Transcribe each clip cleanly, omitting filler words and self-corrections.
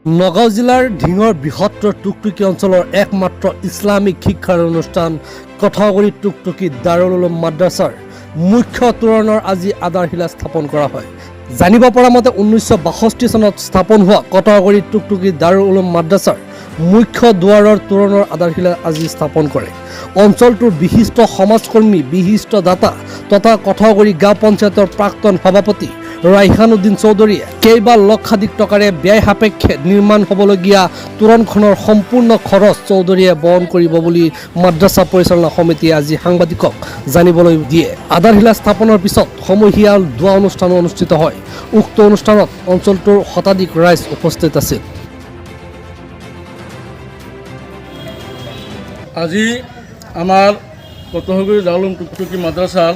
নগাঁও জিলাৰ ঢিঙৰ বৃহত্তৰ টুকটুকি অঞ্চলৰ একমাত্ৰ ইছলামিক শিক্ষাৰ অনুষ্ঠান কঠগুৰি টুকটুকি দাৰুল উলুম মাদ্ৰাছাৰ মুখ্য তোৰণৰ আজি আধাৰশিলা স্থাপন কৰা হয়। জানিব পৰা মতে, 1962 চনত স্থাপন হোৱা কটহগুৰি টুকটুকি দাৰুল উলুম মাদ্ৰাছাৰ মুখ্য দুৱাৰৰ তোৰণৰ আধাৰশিলা আজি স্থাপন কৰে অঞ্চলটোৰ বিশিষ্ট সমাজকৰ্মী, বিশিষ্ট দাতা তথা কঠগুৰি গাঁও পঞ্চায়তৰ প্ৰাক্তন সভাপতি ৰাইহানুদ্দিন চৌধুৰীয়ে। কেইবা লক্ষাধিক টকাৰে ব্যয় সাপেক্ষে নিৰ্মাণ হ'বলগীয়া তোৰণখনৰ সম্পূৰ্ণ খৰচ চৌধুৰীয়ে বহন কৰিব বুলি মাদ্ৰাছা পৰিচালনা সমিতিয়ে আজি সাংবাদিকক জানিবলৈ দিয়ে। আধাৰশিলা স্থাপনৰ পিছত সমূহীয়া দোৱা অনুষ্ঠানো অনুষ্ঠিত হয়। উক্ত অনুষ্ঠানত অঞ্চলটোৰ শতাধিক ৰাইজ উপস্থিত আছিল। আজি আমাৰ কটহগুৰি দাৰুল টুকটুকি মাদ্ৰাছাৰ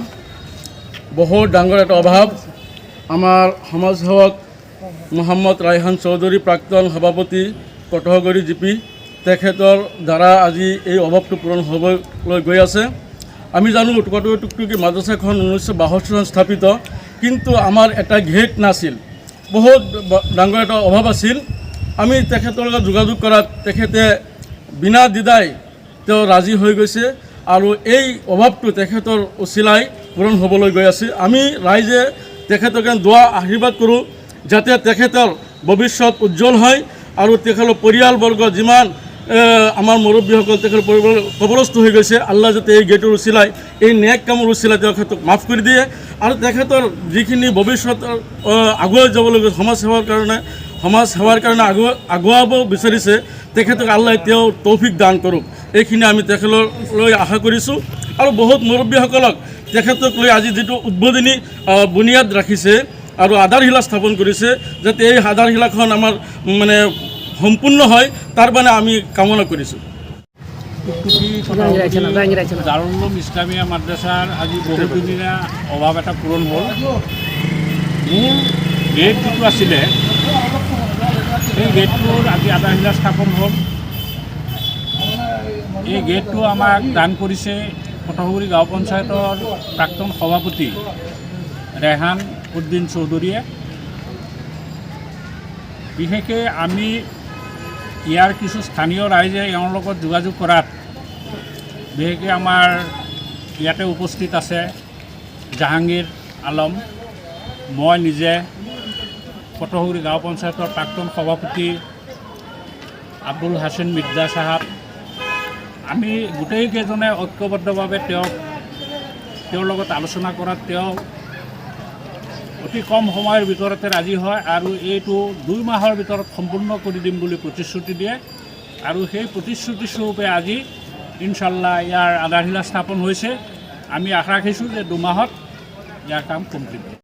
বহুত ডাঙৰ এটা অভাৱ। আমাৰ সমাজসেৱক মোহাম্মদ ৰায়হান চৌধুৰী, প্ৰাক্তন সভাপতি, কটহগুৰি জিপি, তেখেতৰ দ্বাৰা আজি এই অভাৱটো পূৰণ হ'বলৈ গৈ আছে। আমি জানো, কটহগুৰি টুকটুকি মাদ্ৰাছাখন 1962 চনত স্থাপিত, কিন্তু আমাৰ এটা গেট নাছিল। বহুত ডাঙৰ এটা অভাৱ আছিল। আমি তেখেতৰ লগত যোগাযোগ কৰাত তেখেতে বিনা দ্বিধাই তেওঁ ৰাজি হৈ গৈছে আৰু এই অভাৱটো তেখেতৰ অচিলাই পূৰণ হ'বলৈ গৈ আছে। আমি ৰাইজে তেখেতক দোৱা আশীৰ্বাদ কৰোঁ, যাতে তেখেতৰ ভৱিষ্যত উজ্জ্বল হয় আৰু তেখেতৰ পৰিয়ালবৰ্গ যিমান আমাৰ মুৰব্বীসকল তেখেতৰ পৰিয়াল কবৰস্থ হৈ গৈছে, আল্লাহ যাতে এই গেটৰ উচিলাই, এই নেক কামৰ উচিলাই তেখেতক মাফ কৰি দিয়ে আৰু তেখেতৰ যিখিনি ভৱিষ্যতৰ আগুৱাই যাবলৈ সমাজ সেৱাৰ কাৰণে আগুৱাব বিচাৰিছে, তেখেতক আল্লাহে তেওঁ তৌফিক দান কৰক। এইখিনি আমি তেখেতলৈ আশা কৰিছোঁ আৰু বহুত মুৰব্বীসকলক তেখেতক লৈ আজি যিটো উদ্বোধনী বুনিয়াদ ৰাখিছে আৰু আধাৰশিলা স্থাপন কৰিছে, যাতে এই আধাৰশিলাখন আমাৰ মানে সম্পূৰ্ণ হয়, তাৰ মানে আমি কামনা কৰিছোঁ। টুকটুকি দাৰুল উলুম ইছলামীয়া মাদ্ৰাছাৰ আজি বহুদিনীয়া অভাৱ এটা পূৰণ হ'ল। মূল গেট যিটো আছিলে, সেই গেটটোৰ আজি আধাৰশিলা স্থাপন হ'ল। এই গেটটো আমাক দান কৰিছে কটহগুৰি গাঁও পঞ্চায়তৰ প্ৰাক্তন সভাপতি ৰেহান উদ্দিন চৌধুৰীয়ে। বিশেষকৈ আমি ইয়াৰ কিছু স্থানীয় ৰাইজে এওঁৰ লগত যোগাযোগ কৰাত, বিশেষকৈ আমাৰ ইয়াতে উপস্থিত আছে জাহাংগীৰ আলম, মই নিজে, কটহগুৰি গাঁও পঞ্চায়তৰ প্ৰাক্তন সভাপতি আব্দুল হাছিন মিৰ্জা চাহাব, আমি গোটেইকেইজনে ঐক্যবদ্ধভাৱে তেওঁৰ লগত আলোচনা কৰাত তেওঁ অতি কম সময়ৰ ভিতৰতে ৰাজি হয় আৰু এইটো 2 মাহৰ ভিতৰত সম্পূৰ্ণ কৰি দিম বুলি প্ৰতিশ্ৰুতি দিয়ে আৰু সেই প্ৰতিশ্ৰুতি স্বৰূপে আজি ইনশাল্লাহ ইয়াৰ আধাৰশিলা স্থাপন হৈছে। আমি আশা ৰাখিছোঁ যে 2 মাহত ইয়াৰ কাম কমপ্লিট হ'ব।